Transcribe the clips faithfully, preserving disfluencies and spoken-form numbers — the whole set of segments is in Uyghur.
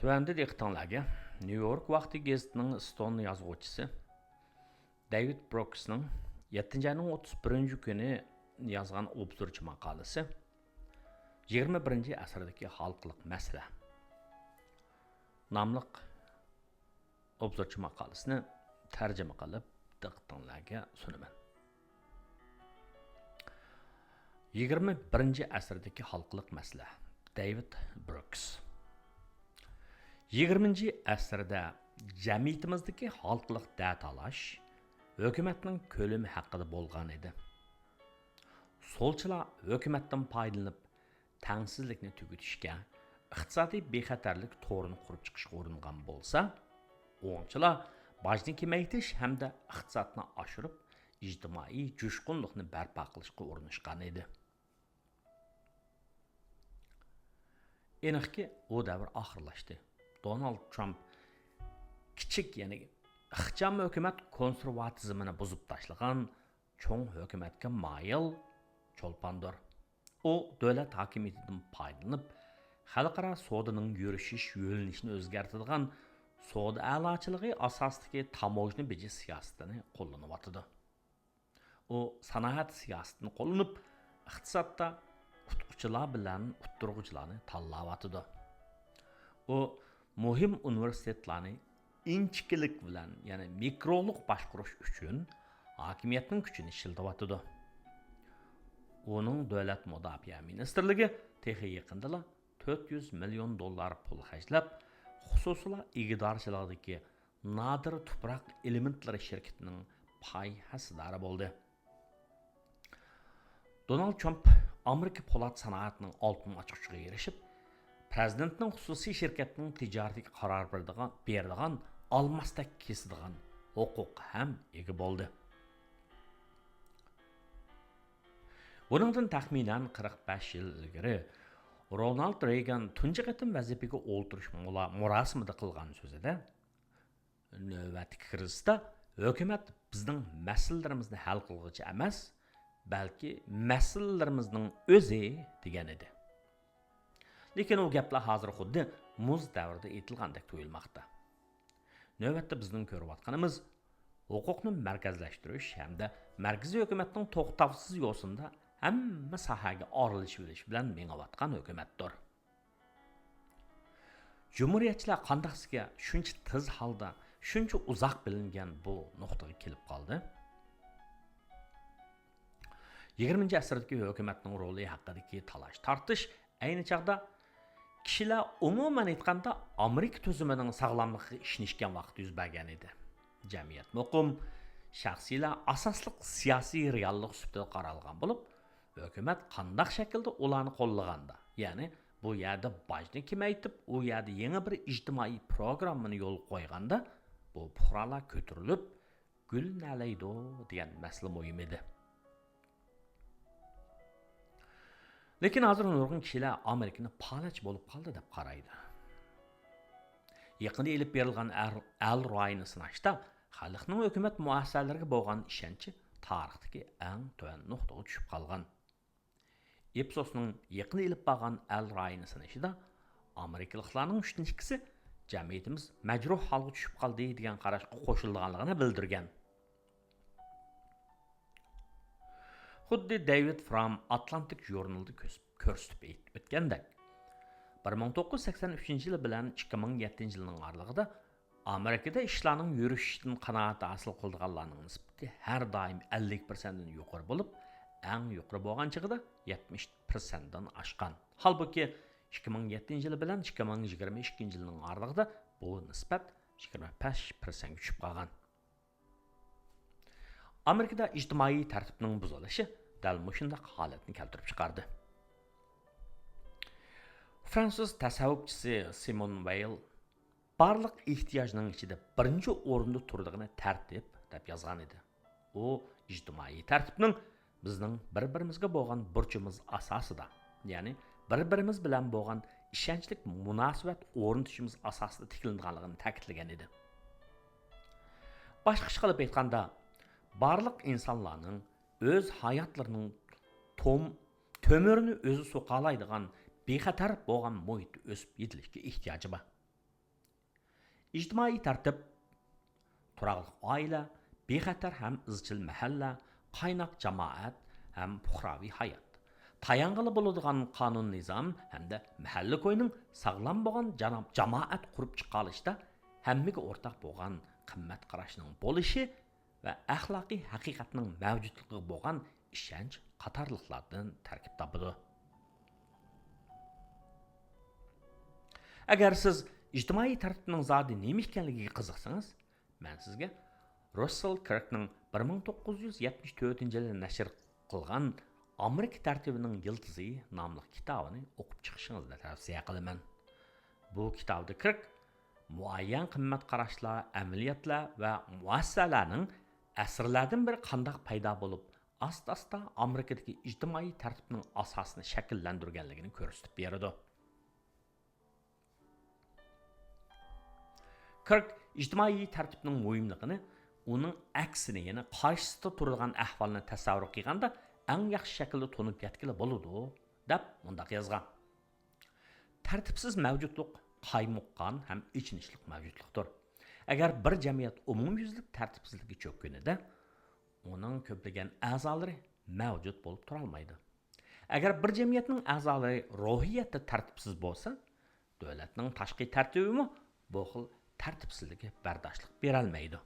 تۆۋەندە دىققىتىڭلارگە نيۇ يورك ۋاقتى گېزىتىنىڭ ستون يازغۇچىسى دەيۋىد بروكسنىڭ يەتتىنچى ئاينىڭ ئوتتۇز بىرىنچى كۈنى يازغان ئوبزورچى ماقالىسى، يىگىرمە بىرىنچى ئەسىردىكى ھالقىلىق مەسىلە ناملىق ئوبزورچى ماقالىسىنى تەرجىمە قىلىپ دىققىتىڭلارگە سۇنىمەن. يىگىرمە بىرىنچى ئەسىردىكى ھالقىلىق مەسىلە. دەيۋىد بروكس. يىگىرمىنچى ئەسىردە جەمئىيىتىمىزدىكى ھالقىلىق دەتالاش ھۆكۈمەتنىڭ كۆلىمى ھەققىدە بولغان ئىدى. سولچىلار ھۆكۈمەتتىن پايدىلىنىپ، تەڭسىزلىكنى تۈگىتىشكە، ئىقتىسادىي بىخەتەرلىك تورىنى قۇرۇپ چىقىشقا ئۇرۇنغان بولسا، ئوڭچىلار باجنى كېمەيتىش ھەمدە ئىقتىسادنى ئاشۇرۇپ، ئىجتىمائىي جۇشقۇنلۇقنى بەرپا قىلىشقا ئۇرۇنۇشقان ئىدى. ئېنىقكى، ئۇ دەۋر ئاخىرلاشتى. دونالد ترامپ كىچىك، يەنى ئىخچام ھۆكۈمەت كونسېرۋاتىزمىنى بۇزۇپ تاشلىغان، چوڭ ھۆكۈمەتكە مايىل چولپاندۇر. ئۇ دۆلەت ھاكىمىيىتىدىن پايدىلىنىپ، خەلقئارا سودىنىڭ يۈرۈشۈش يۆنىلىشىنى ئۆزگەرتىدىغان سودا ئەلاچىلىقى ئاساسىدىكى تاموژنا بېجى سىياسىتىنى قوللىنىۋاتىدۇ. ئۇ سانائەت سىياسىتىنى قوللىنىپ، ئىقتىسادتا ئۇتقۇچىلار بىلەن ئۇتتۇرغۇچىلارنى تاللاۋاتىدۇ. ئۇ مۇھىم ئۇنىۋېرسىتېتلارنى ئىنچىكىلىك بىلەن، يەنى مىكرولۇق باشقۇرۇش ئۈچۈن ھاكىمىيەتنىڭ كۈچىنى ئىشلىتىۋاتىدۇ. ئۇنىڭ دۆلەت مۇداپىئە مىنىستىرلىكى تېخى يېقىندىلا تۆت يۈز مىليون دوللار پۇل خەجلەپ، خۇسۇسىيلار ئىگىدارچىلىقىدىكى نادىر تۇپراق ئېلېمېنتلىرى شىركىتىنىڭ پاي ھەسسىدارى بولدى. دونالد ترامپ ئامېرىكا پولات سانائەتنىڭ ئالتۇن ئاچقۇچىغا ئېرىشىپ، پىرېزىدېنتنىڭ خۇسۇسىي شىركەتنىڭ تىجارىتىگە قارار بېرىدىغان، بېرىدىغان ئالماستەك كېسىدىغان ھوقۇققا ھەم ئىگە بولدى. بۇنىڭدىن تەخمىنەن قىرىق بەش يىل ئىلگىرى رونالد رېيگان تۇنجى قېتىم ۋەزىپىگە ئولتۇرۇش مۇلا-، مۇراسىمىدا قىلغان سۆزىدە، نۆۋەتتىكى كىرىزىستا ھۆكۈمەت بىزنىڭ مەسىلىلىرىمىزنى ھەل قىلغۇچى ئەمەس، بەلكى مەسىلىلىرىمىزنىڭ ئۆزى، دېگەن ئىدى. لېكىن ئۇ گەپلەر ھازىر خۇددى مۇز دەۋرىدە ئېيتىلغاندەك تۇيۇلماقتا. نۆۋەتتە بىزنىڭ كۆرۈۋاتقىنىمىز ھوقۇقنى مەركەزلەشتۈرۈش ھەمدە مەركىزىي ھۆكۈمەتنىڭ توختاۋسىز يوسۇندا ھەممە ساھەگە ئارىلىشىۋېلىش بىلەن مېڭىۋاتقان ھۆكۈمەتتۇر. جۇمھۇرىيەتچىلەر قانداقسىگە شۇنچە تېز ھالدا، شۇنچە ئۇزاق بىلىنگەن بۇ نۇقتىغا كېلىپ قالدى؟ يىگىرمىنچى ئەسىردىكى ھۆكۈمەتنىڭ رولى ھەققىدىكى تالاش-تارتىش ئەينى چاغدا كىشىلەر، ئومۇمەن ئېيتقاندا، ئامېرىكا تۈزۈمىنىڭ ساغلاملىقىغا ئىشىنىشكەن ۋاقىتتا يۈز بەرگەن ئىدى. جەمئىيەت مۇقىم، شەخسىيلەر ئاساسلىق سىياسىي رېئاللىق سۈپىتىدە قارالغان بولۇپ، ھۆكۈمەت قانداق شەكىلدە ئۇلارنى قوللىغاندا، يەنى بۇ يەردە باجنى كېمەيتىپ، ئۇ يەردە يېڭى بىر ئىجتىمائىي پروگراممىنى يولغا قويغاندا، بۇ پۇقرالار كۆتۈرۈلۈپ، گۈل نەلەيدۇ دېگەن مەسىلە مۇھىم ئىدى. لېكىن ھازىر نۇرغۇن كىشىلەر ئامېرىكىنى پالەچ بولۇپ قالدى دەپ قارايدۇ. يېقىندا ئېلىپ بېرىلغان ئەر-، ئەل رايىنى سىناشتا خەلقنىڭ ھۆكۈمەت مۇئەسسەسەلىرىگە بولغان ئىشەنچى تارىختىكى ئەڭ تۆۋەن نۇقتىغا چۈشۈپ قالغان. ئىپسوسنىڭ يېقىندا ئېلىپ بارغان ئەل رايىنى سىنىشىدا ئامېرىكىلىقلارنىڭ ئۈچتىن ئىككىسى جەمئىيىتىمىز مەجرۇھ ھالغا چۈشۈپ قالدى دېگەن قاراشقا قوشۇلىدىغانلىقىنى بىلدۈرگەن. خۇددى دېۋىد فرام ئاتلانتىك ژۇرنىلىدا كۆس-، كۆرسىتىپ ئېيت-، ئۆتكەندەك، بىر مىڭ توققۇز يۈز سەكسەن ئۈچىنچى يىل بىلەن ئىككى مىڭ يەتتىنچى يىلنىڭ ئارىلىقىدا ئامېرىكىدا ئىشلارنىڭ يۈرۈشۈشىدىن قانائەت ھاسىل قىلىدىغانلارنىڭ نىسبىتى ھەر دائىم ئەللىك پىرسەنتتىن يۇقىرى بولۇپ، ئەڭ يۇقىرى بولغان چېغىدا يەتمىش پىرسەنتتىن ئاشقان. ھالبۇكى، ئىككى مىڭ يەتتىنچى يىل بىلەن ئىككى مىڭ يىگىرمە ئىككىنچى يىلنىڭ ئارىلىقىدا بۇ نىسبەت يىگىرمە بەش پىرسەنتكە چۈشۈپ قالغان. ئامېرىكىدا ئىجتىمائىي تەرتىپنىڭ بۇزۇلۇشى دەل مۇشۇنداق ھالەتنى كەلتۈرۈپ چىقاردى. فرانسۇز تەسەۋۋۇپچىسى سىمون ۋېيل بارلىق ئېھتىياجنىڭ ئىچىدە بىرىنچى ئورۇندا تۇرىدىغىنى تەرتىپ دەپ يازغان ئىدى. ئۇ ئىجتىمائىي تەرتىپنىڭ بىزنىڭ بىر-بىرىمىزگە بولغان بۇرچىمىز ئاساسىدا، يەنى بىر-بىرىمىز بىلەن بولغان ئىشەنچلىك مۇناسىۋەت ئورنىتىشىمىز ئاساسىدا تىكلىنىدىغانلىقىنى تەكىتلىگەن ئىدى. باشقىچە قىلىپ ئېيتقاندا، بارلىق ئىنسانلارنىڭ ئۆز ھاياتلىرىنىڭ توم-، تۆمۈرىنى ئۆزى سوقالايدىغان بىخەتەر بولغان مۇھىتتا ئۆسۈپ يېتىلىشكە ئېھتىياجى بار. ئىجتىمائىي تەرتىپ، تۇراقلىق ئائىلە، بىخەتەر ھەم ئىزچىل مەھەللە، قايناق جامائەت ھەم پۇقراۋى ھايات، تايانغىلى بولىدىغان قانۇن نىزام ھەمدە مەھەللە كوينىڭ ساغلام بولغان جانا-، جامائەت قۇرۇپ چىقالىشتا ھەممىگە ئورتاق بولغان قىممەت قاراشنىڭ بولۇشى ۋە ئەخلاقىي ھەقىقەتنىڭ مەۋجۇتلۇقىغا بولغان ئىشەنچ قاتارلىقلاردىن تەركىب تاپىدۇ. ئەگەر سىز ئىجتىمائىي تەرتىپنىڭ زادى نېمە ئىكەنلىكىگە قىزىقسىڭىز، مەن سىزگە رۇسسېل كىركنىڭ بىر مىڭ توققۇز يۈز يەتمىش تۆتىنچى يىلى نەشر قىلغان ئامېرىكا تەرتىپىنىڭ يىلتىزى ناملىق كىتابىنى ئوقۇپ چىقىشىڭىزنى تەۋسىيە قىلىمەن. بۇ كىتابتا كىرك مۇئەييەن قىممەت قاراشلار، ئەمەلىيەتلەر ۋە مۇئەسسەلەرنىڭ ئەسىرلەردىن بېرى قانداق پەيدا بولۇپ، ئاستا-ئاستا ئامېرىكىدىكى ئىجتىمائىي تەرتىپنىڭ ئاساسىنى شەكىللەندۈرگەنلىكىنى كۆرسىتىپ بېرىدۇ. كىرك ئىجتىمائىي تەرتىپنىڭ مۇھىملىقىنى ئۇنىڭ ئەكسىنى، يەنى قارشىسىدا تۇرىدىغان ئەھۋالنى تەسەۋۋۇر قىلغاندا ئەڭ ياخشى شەكىلدە تونۇپ يەتكىلى بولىدۇ، دەپ مۇنداق يازغان: تەرتىپسىز مەۋجۇتلۇق قايمۇققان ھەم ئېچىنىشلىق مەۋجۇتلۇقتۇر. ئەگەر بىر جەمئىيەت ئومۇميۈزلۈك تەرتىپسىزلىككە چۆككىنىدە، ئۇنىڭ كۆپلىگەن ئەزالىرى مەۋجۇت بولۇپ تۇرالمايدۇ. ئەگەر بىر جەمئىيەتنىڭ ئەزالىرى روھىيەتتە تەرتىپسىز بولسا، دۆلەتنىڭ تاشقى تەرتىپىمۇ بۇ خىل تەرتىپسىزلىككە بەرداشلىق بېرەلمەيدۇ.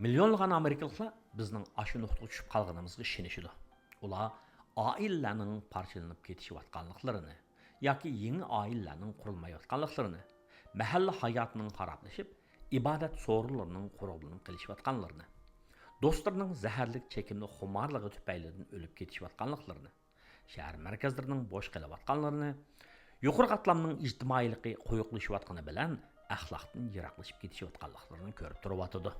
مىليونلىغان ئامېرىكىلىقلار بىزنىڭ ئاشۇ نۇقتىغا چۈشۈپ قالغىنىمىزغا ئىشىنىشىدۇ. ئۇلار ئائىلىلەرنىڭ پارچىلىنىپ كېتىشىۋاتقانلىقلىرىنى ياكى يېڭى ئائىلىلەرنىڭ قۇرۇلمايۋاتقانلىقلىرىنى، مەھەللە ھاياتىنىڭ خارابلىشىپ، ئىبادەت سورۇنلىرىنىڭ قۇرۇقلىنىپ قېلىشىۋاتقانلىرىنى، دوستلىرىنىڭ زەھەرلىك چېكىملىك خۇمارلىقى تۈپەيلىدىن ئۆلۈپ كېتىشىۋاتقانلىقلىرىنى، شەھەر مەركەزلىرىنىڭ بوش قېلىۋاتقانلىرىنى، يۇقىرى قاتلامنىڭ ئىجتىمائىيلىقى قويۇقلىشىۋاتقىنى بىلەن ئەخلاقتىن يىراقلىشىپ كېتىشىۋاتقانلىقلىرىنى كۆرۈپ تۇرۇۋاتىدۇ.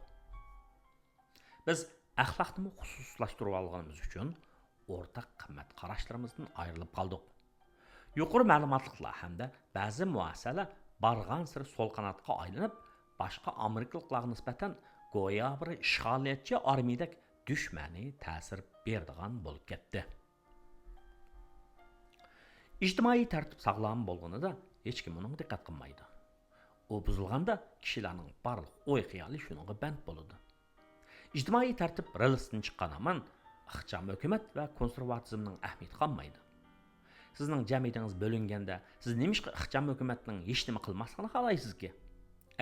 بىز ئەخلاقنىمۇ خۇسۇسلاشتۇرۇۋالغىنىمىز ئۈچۈن ئورتاق قىممەت قاراشلىرىمىزدىن ئايرىلىپ قالدۇق. يۇقىرى مەلۇماتلىقلار ھەمدە بەزى مۇئەسسەلەر بارغانسېرى سول قاناتقا ئايلىنىپ، باشقا ئامېرىكىلىقلارغا نىسبەتەن گويا بىر ئىشغالىيەتچى ئارمىيىدەك دۈشمەنىي تەسىر بېرىدىغان بولۇپ كەتتى. ئىجتىمائىي تەرتىپ ساغلام بولغىنىدا ھېچكىم ئۇنىڭغا دىققەت قىلمايدۇ. ئۇ بۇزۇلغاندا كىشىلەرنىڭ بارلىق ئوي-خىيالى شۇنىڭغا بەند بولىدۇ. ئىجتىمائىي تەرتىپ رېلىستىن چىققان ھامان ئىخچام ھۆكۈمەت ۋە كونسېرۋاتىزمنىڭ ئەھمىيىتى قالمايدۇ. سىزنىڭ جەمئىيىتىڭىز بۆلۈنگەندە سىز نېمىشقا ئىخچام ھۆكۈمەتنىڭ ھېچنېمە قىلماسلىقىنى خالايسىزكى؟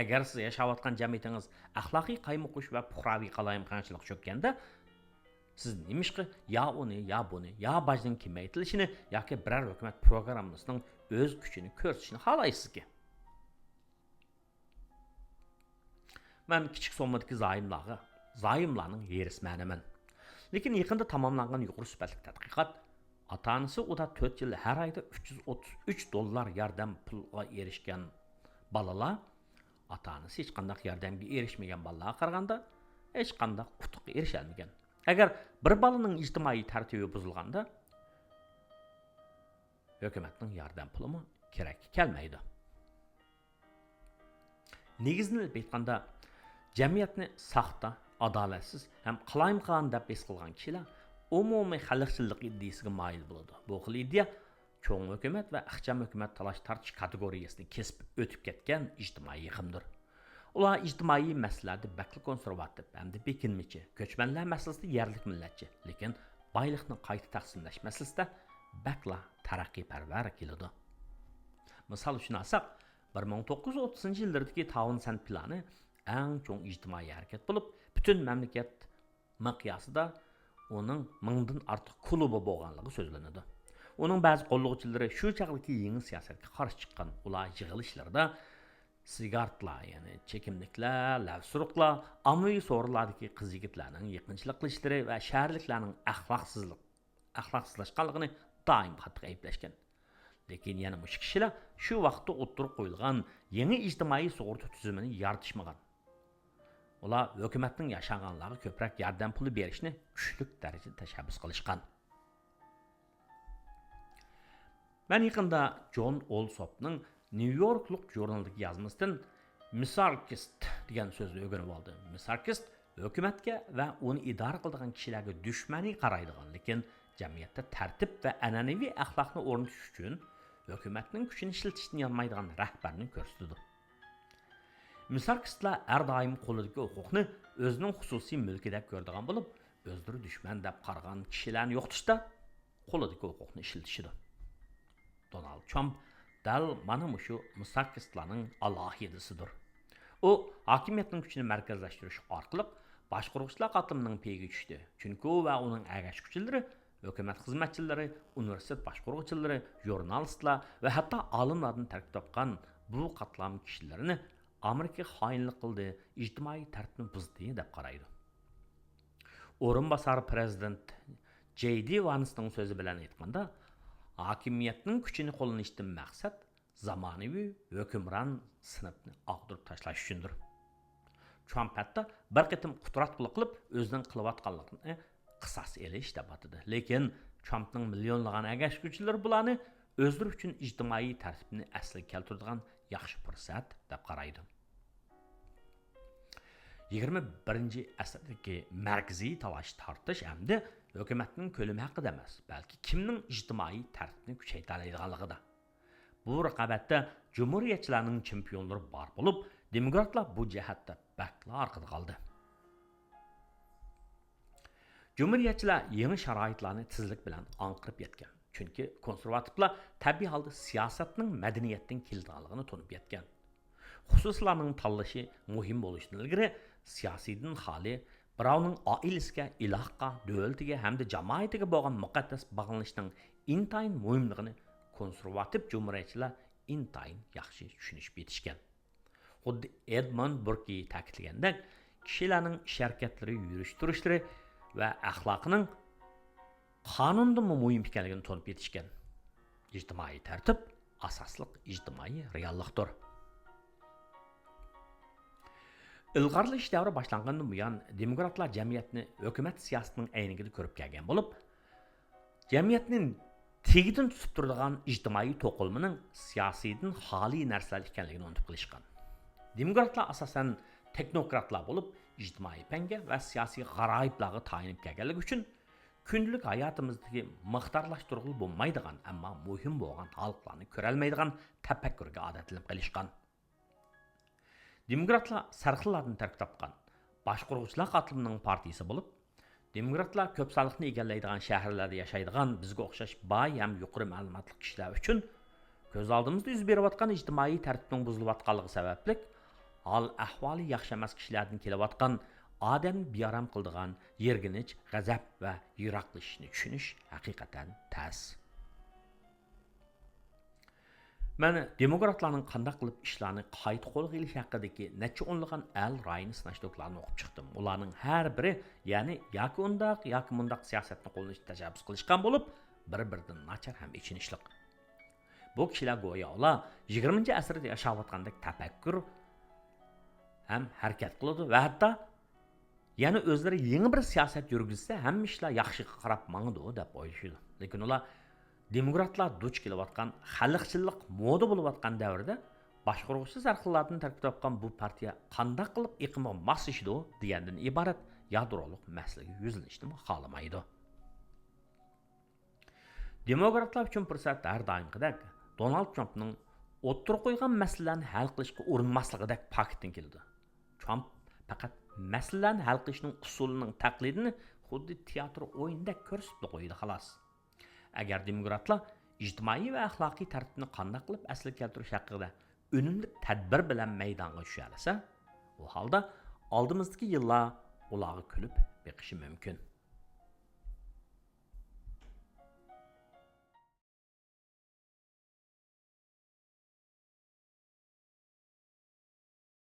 ئەگەر سىز ياشاۋاتقان جەمئىيىتىڭىز ئەخلاقىي قايمۇقۇش ۋە پۇقراۋى قالايمىقانچىلىققا چۆككەندە، سىز نېمىشقا يا ئۇنى، يا بۇنى، يا باجنىڭ كېمەيتىلىشىنى ياكى بىرەر ھۆكۈمەت پروگراممىسىنىڭ ئۆز كۈچىنى كۆرسىتىشىنى خالايسىزكى؟ مەن كىچىك سوممىدىكى زايوملارغا، زايوملارنىڭ ھېرىسمەنىمەن. لېكىن يېقىندا تاماملانغان يۇقىرى سۈپەتلىك تەتقىقات، ئاتا-ئانىسى ئۇدا تۆت يىل ھەر ئايدا ئۈچ يۈز ئوتتۇز ئۈچ دوللار ياردەم پۇلىغا ئېرىشكەن بالىلار، ئاتا-ئانىسى ھېچقانداق ياردەمگە ئېرىشمىگەن بالىلارغا قارىغاندا، ھېچقانداق ئۇتۇققا ئېرىشەلمىگەن. ئەگەر بىر بالىنىڭ ئىجتىمائىي تەرتىپى بۇزۇلغاندا، ھۆكۈمەتنىڭ ياردەم پۇلىمۇ كېرەككە كەلمەيدۇ. نېگىزىنى ئېلىپ ئېيتقاندا، جەمئىيەتنى ساختا، ئادالەتسىز ھەم قالايمىقان دەپ ھېس قىلغان كىشىلەر ئومۇمىي خەلقچىللىق ئىدىيىسىگە مايىل بولىدۇ. بۇ خىل ئىدىيە چوڭ ھۆكۈمەت ۋە ئىخچام ھۆكۈمەت تالاش-تارتىش كاتېگورىيەسىنى كېسىپ ئۆتۈپ كەتكەن ئىجتىمائىي يېقىمدۇر. ئۇلار ئىجتىمائىي مەسىلىلەردە بەكلا كونسېرۋاتىپ ھەمدە بېكىنمىچى، كۆچمەنلەر مەسىلىسىدە يەرلىك مىللەتچى، لېكىن بايلىقنى قايتا تەقسىملەش مەسىلىسىدە بەكلا تەرەققىيپەرۋەر كېلىدۇ. مىسال ئۈچۈن ئالساق، بىر مىڭ توققۇز يۈز ئوتتۇزىنچى يىللىرىدىكى تاۋۇن سەنت پىلانى ئەڭ چوڭ ئىجتىمائىي ھەرىكەت بولۇپ، پۈتۈن مەملىكەت مىقياسىدا ئۇنىڭ مىڭدىن ئارتۇق كۇلۇبى بولغانلىقى سۆزلىنىدۇ. ئۇنىڭ بەزى قوللىغۇچىلىرى شۇ چاغدىكى يېڭى سىياسەتكە قارشى چىققان. ئۇلار يىغىلىشلىرىدا سىگارتلار، يەنى چېكىملىكلەر، لەۋسۇرۇقلار، ئاممىۋى سورۇنلاردىكى قىز-يىگىتلەرنىڭ يېقىنچىلىق قىلىشلىرى ۋە شەھەرلىكلەرنىڭ ئەخلاقسىزلىق، ئەخلاقسىزلاشقانلىقىنى دائىم قاتتىق ئەيىبلەشكەن. لېكىن يەنە مۇشۇ كىشىلەر شۇ ۋاقىتتا ئوتتۇرىغا قويۇلغان يېڭى ئىجتىمائىي سۇغۇرتا تۈزۈمىنى يارىتىشمىغان. ئۇلار ھۆكۈمەتنىڭ ياشانغانلارغا كۆپرەك ياردەم پۇلى بېرىشىنى كۈچلۈك دەرىجىدە تەشەببۇس قىلىشقان. مەن يېقىندا جون ئولسوپنىڭ نيۇ يوركلۇق ژۇرنىلىدىكى يازمىسىدىن مىساركست دېگەن سۆزنى ئۆگىنىپ ئالدىم. مىساركست ھۆكۈمەتكە ۋە ئۇنى ئىدارە قىلىدىغان كىشىلەرگە دۈشمەنىي قارايدىغان، لېكىن جەمئىيەتتە تەرتىپ ۋە ئەنئەنىۋى ئەخلاقنى ئورنىتىش ئۈچۈن ھۆكۈمەتنىڭ كۈچىنى ئىشلىتىشتىن يانمايدىغان رەھبەرنى كۆرسىتىدۇ. مىساكىستلار ھەر دائىم قولىدىكى ھوقۇقنى ئۆزىنىڭ خۇسۇسىي مۈلكىدەك كۆرىدىغان بولۇپ، ئۆزلىرى دۈشمەن دەپ قارىغان كىشىلەرنى يوقىتىشتا قولىدىكى ھوقۇقنى ئىشلىتىشىدۇ. دونالد ترامپ دەل مانا مۇشۇ مىساكىستلارنىڭ ئالاھىدىسىدۇر. ئۇ ھاكىمىيەتنىڭ كۈچىنى مەركەزلەشتۈرۈش ئارقىلىق باشقۇرغۇچىلار قاتلىمىنىڭ پېيىگە چۈشتى. چۈنكى ئۇ ۋە ئۇنىڭ ئەگەشكۈچىلىرى، ھۆكۈمەت خىزمەتچىلىرى، ئۇنىۋېرسىتېت باشقۇرغۇچىلىرى، ژۇرنالىستلار ۋە ھەتتا ئالىملاردىن تەركىب تاپقان بۇ قاتلام كىشىلىرىنى ئامېرىكا خائىنلىق قىلدى، ئىجتىمائىي تەرتىپنى بۇزدى دەپ قارايدۇ. ئورۇنباسار پىرېزىدېنت جېي دى ۋانسنىڭ سۆزى بىلەن ئېيتقاندا، ھاكىمىيەتنىڭ كۈچىنى قوللىنىشتىن مەقسەت زامانىۋى ھۆكۈمران سىنىپنى ئاغدۇرۇپ تاشلاش ئۈچۈندۇر. ترامپ ھەتتا بىر قېتىم قۇتراتقۇلۇق قىلىپ، ئۆزىنىڭ قىلىۋاتقانلىقىنى قىساس ئېلىش دەپ ئاتىدى. لېكىن ترامپنىڭ مىليونلىغان ئەگەشكۈچىلىرى بۇلارنى ئۆزلىرى ئۈچۈن ئىجتىمائىي تەرتىپنى ئەسلىگە كەلتۈرىدىغان ياخشى پۇرسەت دەپ قارايدۇ. يىگىرمە بىرىنچى ئەسىردىكى مەركىزىي تالاش تارتىش ئەمدى ھۆكۈمەتنىڭ كۆلىمى ھەققىدە ئەمەس، بەلكى كىمنىڭ ئىجتىمائىي تەرتىپنى كۈچەيتەلەيدىغانلىقىدا. بۇ رىقابەتتە جۇمھۇرىيەتچىلەرنىڭ چېمپىيونلىرى بار بولۇپ، دېموكراتلار بۇ جەھەتتە بەكلا ئارقىدا قالدى. جۇمھۇرىيەتچىلەر يېڭى شارائىتلارنى تېزلىك بىلەن ئاڭقىرىپ يەتكەن. چۈنكى كونسېرۋاتىپلار تەبىئىي ھالدا سىياسەتنىڭ مەدەنىيەتتىن كېلىدىغانلىقىنى تونۇپ يەتكەن. خۇسۇسىيلارنىڭ تاللىشى مۇھىم بولۇشتىن ئىلگىرى، سىياسىيدىن خالىي، بىراۋنىڭ ئائىلىسىگە، ئىلاھقا، دۆلىتىگە ھەمدە جامائىتىگە بولغان مۇقەددەس باغلىنىشنىڭ ئىنتايىن مۇھىملىقىنى كونسېرۋاتىپ جۇمھۇرىيەتچىلەر ئىنتايىن ياخشى چۈشىنىشىپ يېتىشكەن. خۇددى ئېدموند بۇركى تەكىتلىگەندەك، كىشىلەرنىڭ ئىش-ھەرىكەتلىرى، يۈرۈش-تۇرۇشلىرى ۋە ئەخلاقىنىڭ قانۇندىنمۇ مۇھىم ئىكەنلىكىنى تونۇپ يېتىشكەن. ئىجتىمائىي تەرتىپ ئاساسلىق ئىجتىمائىي رېئاللىقتۇر. ئىلغارلىشىش دەۋرى باشلانغاندىن بۇيان، دېموكراتلار جەمئىيەتنى ھۆكۈمەت سىياسىتىنىڭ ئەينىكىدە كۆرۈپ كەلگەن بولۇپ، جەمئىيەتنى تېگىدىن تۇتۇپ تۇرىدىغان ئىجتىمائىي توقۇلمىنىڭ سىياسىيدىن خالىي نەرسىلەر ئىكەنلىكىنى ئۇنتۇپ قېلىشقان. دېموكراتلار ئاساسەن تېكنوكراتلار بولۇپ، ئىجتىمائىي پەنگە ۋە سىياسىي غارايىپلارغا تايىنىپ كەلگەنلىكى ئۈچۈن، كۈندىلىك ھاياتىمىزدىكى مىقدارلاشتۇرغىلى بولمايدىغان، ئەمما مۇھىم بولغان ھالقىلارنى كۆرەلمەيدىغان تەپەككۇرگە ئادەتلىنىپ قېلىشقان. دېموكراتلار سەرخىللاردىن تەركىب تاپقان باشقۇرغۇچىلار قاتلىمىنىڭ پارتىيىسى بولۇپ، دېموكراتلار كۆپ سانلىقنى ئىگىلەيدىغان شەھەرلەردە ياشايدىغان بىزگە ئوخشاش باي ھەم يۇقىرى مەلۇماتلىق كىشىلەر ئۈچۈن كۆز ئالدىمىزدا يۈز بېرىۋاتقان ئىجتىمائىي تەرتىپنىڭ بۇزۇلۇۋاتقانلىقى سەۋەبلىك، ھال ئەھۋالى ياخشى ئەمەس كىشىلەردىن كېلىۋاتقان ئادەمنى بىئارام قىلىدىغان يىرگىنچ، غەزەپ ۋە يىراقلىشىشنى چۈشىنىش ھەقىقەتەن تەس. مەن دېموكراتلارنىڭ قانداق قىلىپ ئىشلارنى قايتا قولغا ئېلىش ھەققىدىكى نەچچە ئونلىغان ئەل رايىنى سىناش دوكلاتىنى ئوقۇپ چىقتىم. ئۇلارنىڭ ھەر بىرى، يەنى ياكى ئۇنداق، ياكى مۇنداق سىياسەتنى قوللىنىشنى تەشەببۇس قىلىشقان بولۇپ، بىر-بىرىدىن ناچار ھەم ئېچىنىشلىق. بۇ كىشىلەر گويا ئۇلار يىگىرمىنچى ئەسىردە ياشاۋاتقاندەك تەپەككۇر ھەم ھەرىكەت قىلىدۇ ۋە ھەتتا يەنە ئۆزلىرى يېڭى بىر سىياسەت يۈرگۈزسە، ھەممە ئىشلار ياخشىغا قاراپ ماڭىدۇ، دەپ ئويلىشىدۇ. لېكىن ئۇلار دېموكراتلار دۇچ كېلىۋاتقان خەلقچىللىق مودا بولۇۋاتقان دەۋردە باشقۇرغۇچى سەرخىللاردىن تەركىب تاپقان بۇ پارتىيە قانداق قىلىپ ئېقىمغا ماسلىشىدۇ دېگەندىن ئىبارەت يادرولۇق مەسىلىگە يۈزلىنىشنىمۇ خالىمايدۇ. دېموكراتلار ئۈچۈن پۇرسەت ھەر دائىمقىدەك دونالد ترامپنىڭ ئوتتۇرىغا قويغان مەسىلىلەرنى ھەل قىلىشقا ئۇرۇنماسلىقىدەك پاكىتتىن كېلىدۇ. ترامپ پەقەت مەسىلىلەرنى ھەل قىلىشنىڭ ئۇسۇلىنىڭ تەقلىدىنى خۇددى تىياتىر ئويۇنىدەك كۆرسىتىپلا قويىدۇ، خالاس. ئەگەر دېموكراتلار ئىجتىمائىي ۋە ئەخلاقىي تەرتىپنى قانداق قىلىپ ئەسلىگە كەلتۈرۈش ھەققىدە ئۈنۈملۈك تەدبىر بىلەن مەيدانغا چۈشەلىسە، ئۇ ھالدا ئالدىمىزدىكى يىللار ئۇلارغا كۈلۈپ بېقىشى مۇمكىن.